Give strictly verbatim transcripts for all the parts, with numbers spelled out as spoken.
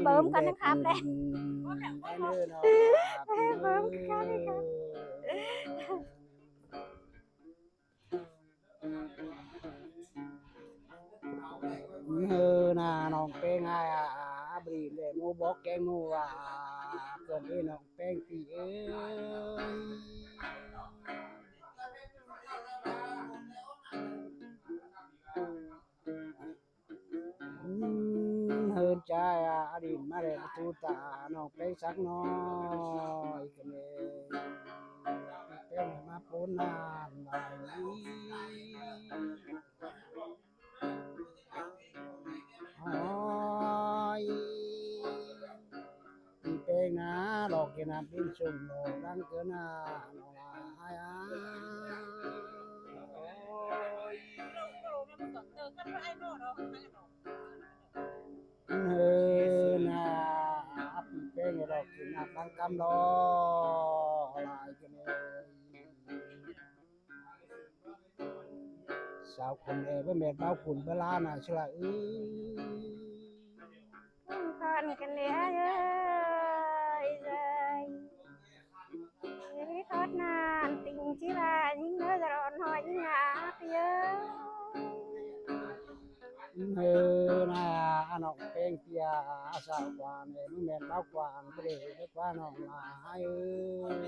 Bơm căn khắp đấy. Bơm căn khắp. Hơ na ꞌnọng ꞌpéng ai a, a, bri lê ꞌmú bók keng ꞌmú a, cơn đi ꞌnọng ꞌpéng pi ơi. Ừm, hơn cha a, a đin ꞌmá đen thu ta ꞌnọng ꞌpéng sắc ꞌnọi. Cái này ꞌpéng này ꞌmá bốn nan bài. Ôi. Đi ꞌpéng na, lok kia na pin sung lo đang kia na, lo la ai a. Hơ na, áp đi ꞌpéng lok kia na đang cắm lo, lai kia na. Sao khun ê báu mệt báu khun báu ꞌlạ na ꞌchư lai ư. Khun khon căn ê ơi ơi. Ê khót nan tỉnh ꞌchư lai ꞌnhính ꞌnớ ꞌdọn ꞌhọi ꞌnhính a pi ơi. Hơ na, a ꞌnọng ꞌpéng pi a, a sao quan ê báu mệt báu quan báu đảy báu quan ꞌnọng lai ơi.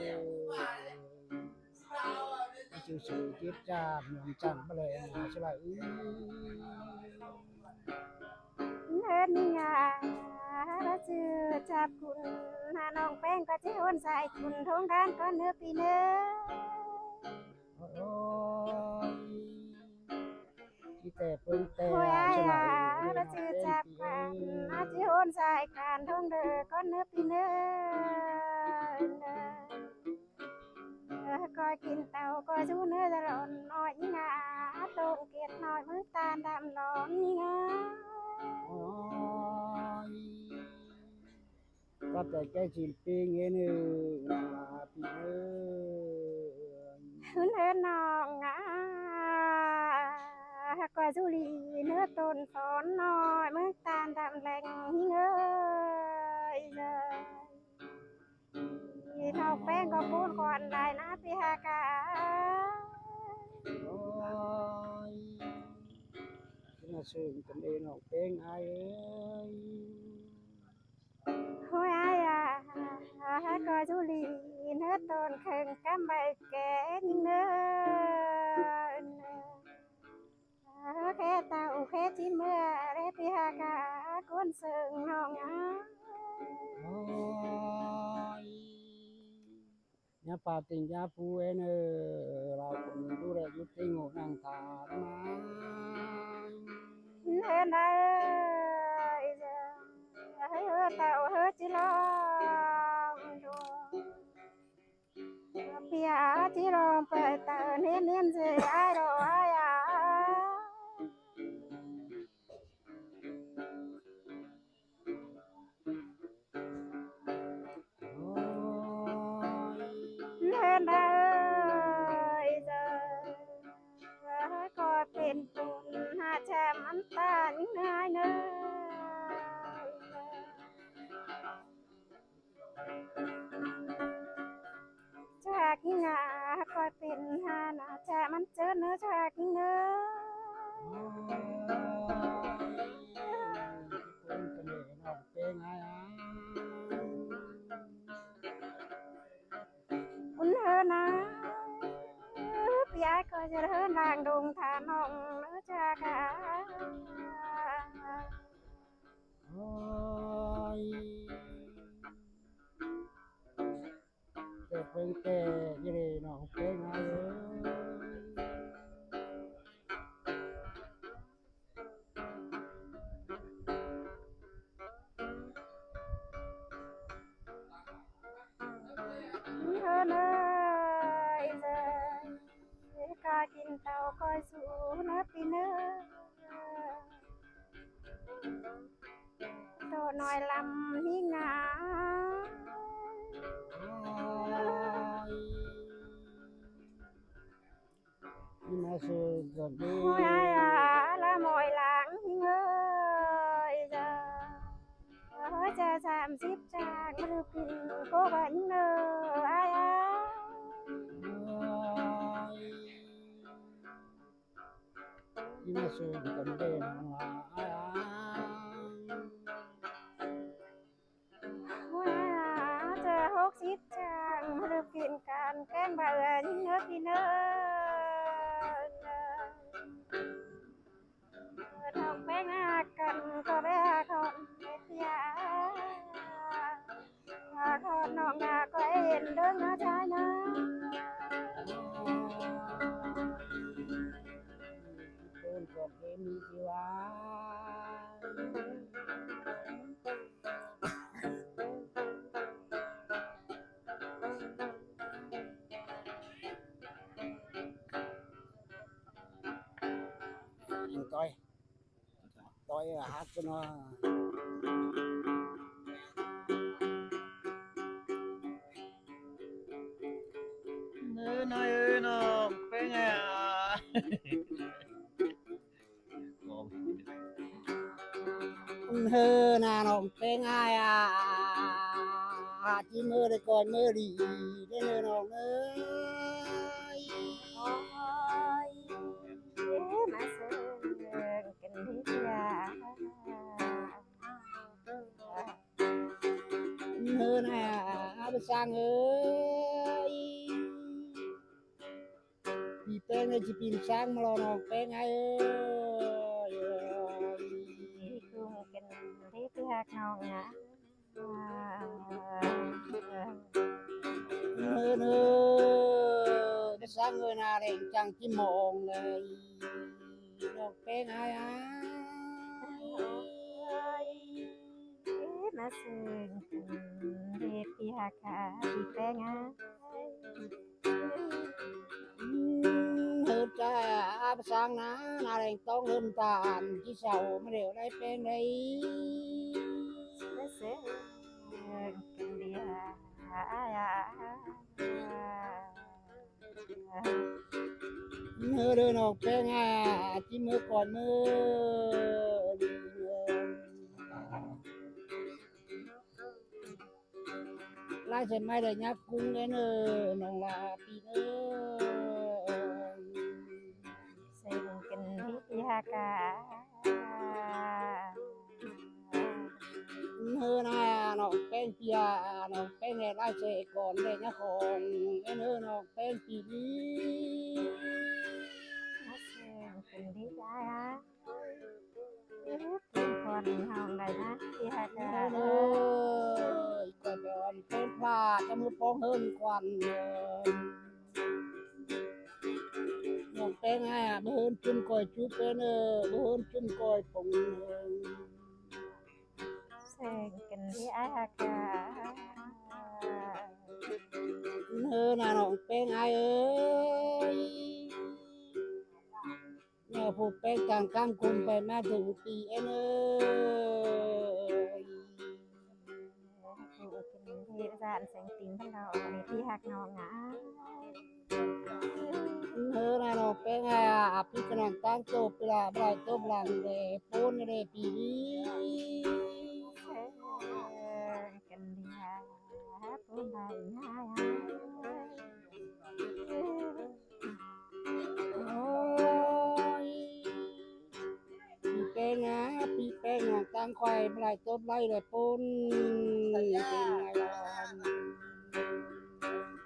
Chư sư chít chát nhắm chăng báu lê ngả ꞌchư lai ư. Hớn ꞌnị ngả, báu chư chắp khun, ha ꞌnọng ꞌpéng ꞌcọ ꞌchí ꞌhôn sai khun, ꞌtống đang ꞌcốn ꞌnớ pi ꞌnớ. Ôi, ôi. Chư tẻ ꞌpứng tẻ ꞌhôi a, ai ꞌchư lai a, ư, báu chư chắp khun, ha ꞌchí ꞌhôn sai khun, ꞌtống đơ ꞌcốn ꞌnớ pi ꞌnớ. Ơ, ꞌcoi kin tảu ꞌcoi dú ꞌnớ ꞌdọn ꞌnọi ꞌnhính a, tông kiệt ꞌnọi ꞌmướng ꞌtan đăm lon ꞌnhính a. Ôi, có thể cái gì pi nghe nữa là pi ơi. Hớn hớn ꞌnọng a, ꞌcoi dú đi ꞌnớ ꞌtôn phón ꞌnọi ꞌmướng ꞌtan đăm leng ꞌnhính ơi. Ơ. Đi ꞌnọng ꞌpéng ꞌcọ ꞌcốn quan lai ꞌná pi ha ca. Ôi. Chư na sương căn ê ꞌnọng ꞌpéng ai ơi. Ôi ai a, ơ, ꞌcoi dú đi ꞌnớ ꞌtôn kheng cắm ꞌvạy kẻ ꞌnhính ꞌnớ. Ơ, khe tảu khe ꞌchí ꞌmưa ꞌlế pi ha ca ꞌcốn sương ꞌnọng a. Ôi. Nhá pao tỉnh nhá phu ên ơ, lau khun dú đảy dú ꞌtếng ꞌngộ năng thả đá ꞌmá. Hên ơi, ơ, hơ tảu hơ ꞌchí ꞌlóm đua. Pia ꞌchí ꞌlóm pay tảu ꞌnén ꞌnén dê ai ꞌló ai a. Hên ơi, ơ, ơ, ꞌcọ pên tủn ha cha ꞌmắn ta ꞌnhính ꞌnớ ai ꞌnớ. Chác ꞌnhính a, ꞌcoi pên ha na cha ꞌmắn ꞌchớ ꞌnớ chác ꞌnhính ꞌnớ. Ôi, ꞌpéng căn ê ꞌnọng ꞌpéng ai a. Ún hơ na, pi ai ꞌcoi ꞌchớ hơ đang đông tha ꞌnọng ꞌnớ chác a. Ôi. Tẻ ꞌpéng tẻ, ꞌchớ đi ꞌnọng ꞌpéng ai ơi. Hên ơi, ơ, ꞌcoi kin tảu ꞌcoi sú ꞌnớ pi ꞌnớ. Tô ꞌnọi lăm ꞌnhính a. Ôi. Ná sư dọn đi. Ôi ai a, ꞌlạ ꞌmọi lăng ꞌnhính ơi, ơ. Ôi, ꞌchạ sam síp chang ꞌmá ꞌlụk kin ꞌcọ ꞌvắn ꞌnớ ai ai. Ôi, ꞌmá sương căn đen ai ai. ꞌChạ hốc síp chang ꞌmá ꞌlụk kin căn ꞌkeng ꞌvắn ꞌnớ ꞌpi ꞌnớ. ꞌNọng ꞌpéng ꞌnạ căn ꞌcọ ꞌvẹ khỏn mết ya. Khỏn ꞌnọng ꞌnạ ꞌcọ hên đơng ꞌnớ ꞌchái ꞌnớ. ꞌCốn khỏn hên đi ꞌchí ꞌva. Anh coi. Coi hát cho nó. ꞌNớ ꞌnọi ơi ꞌnọng ꞌpéng ai à. ꞌNớ ꞌnạ ꞌnọng ꞌpéng ai à. ꞌChí ꞌmưa đảy ꞌcoi ꞌmưa đi đé ꞌnớ ꞌnọng ơi. Ôi, ê, ꞌmá sương căn đi ya. ꞌNớ ꞌnạ ꞌpưa ꞌsáng ơi. ꞌPi ꞌpéng ơi, ꞌchí ꞌpi ꞌsáng ꞌmá ꞌlo ꞌnọng ꞌpéng ai ơi. ꞌChí ꞌcum căn đi ꞌpi ꞌhặc ꞌnọng ꞌnạ. ꞌNớ ꞌnớ ꞌpưa ꞌsáng ơi, ꞌnạ đen chắng ꞌchí mong ơi. ꞌNọng ꞌpéng ai ai. Ê, ꞌmá sương căn đi ꞌpi ꞌhặc à, ꞌpi ꞌpéng ai. ꞌNớ ꞌchạ ꞌpưa ꞌsáng ꞌnạ, ꞌnạ đen ꞌtóng ꞌhướn ꞌtan ꞌchí sau ꞌmá đẻo đảy ꞌpéng đảy. ꞌNớ sương căn đi ꞌhặc à. ꞌNớ đé ꞌnọng ꞌpéng ai à, ꞌchí ꞌmưa ꞌcoi ꞌmưa đi. ꞌLái ꞌsớ ꞌmá đảy ꞌnhá ꞌcúng đé ꞌnớ ꞌnọng ꞌla ꞌpi ꞌnớ. Sương căn đi ꞌpi ꞌhặc à. ꞌNớ ꞌnạ ꞌnọng ꞌpéng ꞌpi à, ꞌnọng ꞌpéng ꞌnẹ ꞌlái ꞌsớ ꞌcốn đảy ꞌnhá khong đé ꞌnớ ꞌnọng ꞌpéng ꞌpi đi. ꞌNớ sương căn đi ai à. Ê, ꞌpéng khỏn ꞌnọng đảy ꞌnạ ꞌpi ꞌhặc à. ꞌNớ ơi, ꞌcoi ꞌpéng khỏn, ꞌchá ꞌmưa ꞌpóng ꞌhướn khỏn. ꞌNọng ꞌpéng ai à, báu ꞌhướn ꞌchun ꞌcoi chup ꞌpéng ơi, báu ꞌhướn ꞌchun ꞌcoi pông. Sương căn đi ai ꞌhặc à. ꞌNớ ꞌnạ ꞌnọng ꞌpéng ai ơi. ꞌNhá phủ ꞌpéng ꞌtan ꞌcắm ꞌcum pay ꞌmá ꞌtếng ꞌpi ên ơi. Phủ căn đi ꞌdan sương ꞌpi ꞌmá ꞌlo đi ꞌpi ꞌhặc ꞌnọng ꞌnạ. ꞌNớ ꞌnạ ꞌnọng ꞌpéng ai à, ꞌpi ꞌcọ ꞌnặn ꞌtáng tốp ꞌpi ꞌla bái tốp lăng đé ꞌpốn đé ꞌpi đi. Sương căn đi ꞌhặc à, ꞌpốn đảy ꞌnhá. Ôi, ꞌpi ꞌpéng ꞌnạ, ꞌpi ꞌpéng ꞌnặn ꞌtáng khỏi bái tốp lai đé ꞌpốn. ꞌChí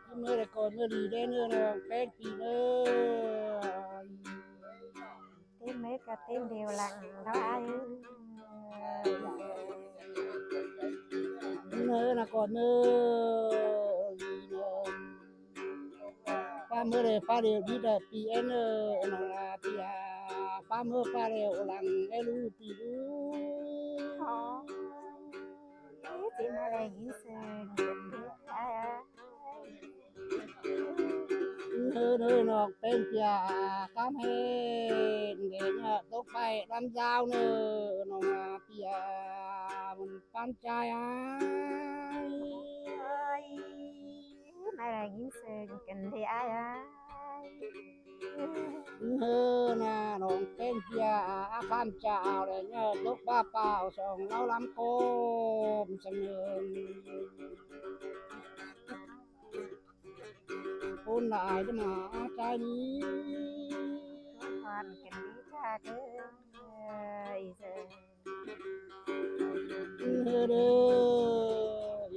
ꞌmưa đảy ꞌcoi ꞌmưa đi đé ꞌnớ ꞌnọng ꞌpéng ꞌpi ꞌnớ. Têm ꞌmế ꞌcọ têm đẻo lăng ꞌnớ ai. ꞌNớ ꞌnạ ꞌcoi ꞌmưa đi ꞌnớ. ꞌPá ꞌmưa đảy ꞌpá đẻo đi đảy ꞌpi ên ơi, ꞌnọng ꞌla ꞌpi à. ꞌPá ꞌmưa ꞌpá đẻo lăng ên ꞌlụk ꞌpi ꞌlụk. Ơ, ê, ꞌchí ꞌmá đảy ꞌnhính sương căn đi ai à. ꞌNớ ꞌnớ ꞌnọng ꞌpéng ꞌpi à, ꞌcắm hên đé ꞌnhá tốc pay đăm dao ꞌnớ ꞌnọng ꞌpi à, ꞌmắn ꞌpắn ꞌchái ai. Ơi, ꞌmá đảy ꞌnhính sương căn đi ai à. Hơ na nong kêng pia a khăn chao đe nhớ tốc ba pao song lau lăm cốm săng nương. Ôn lại chứ mà ai trai ní. Con kêng đi cha kơ ý giờ. Hơ đơ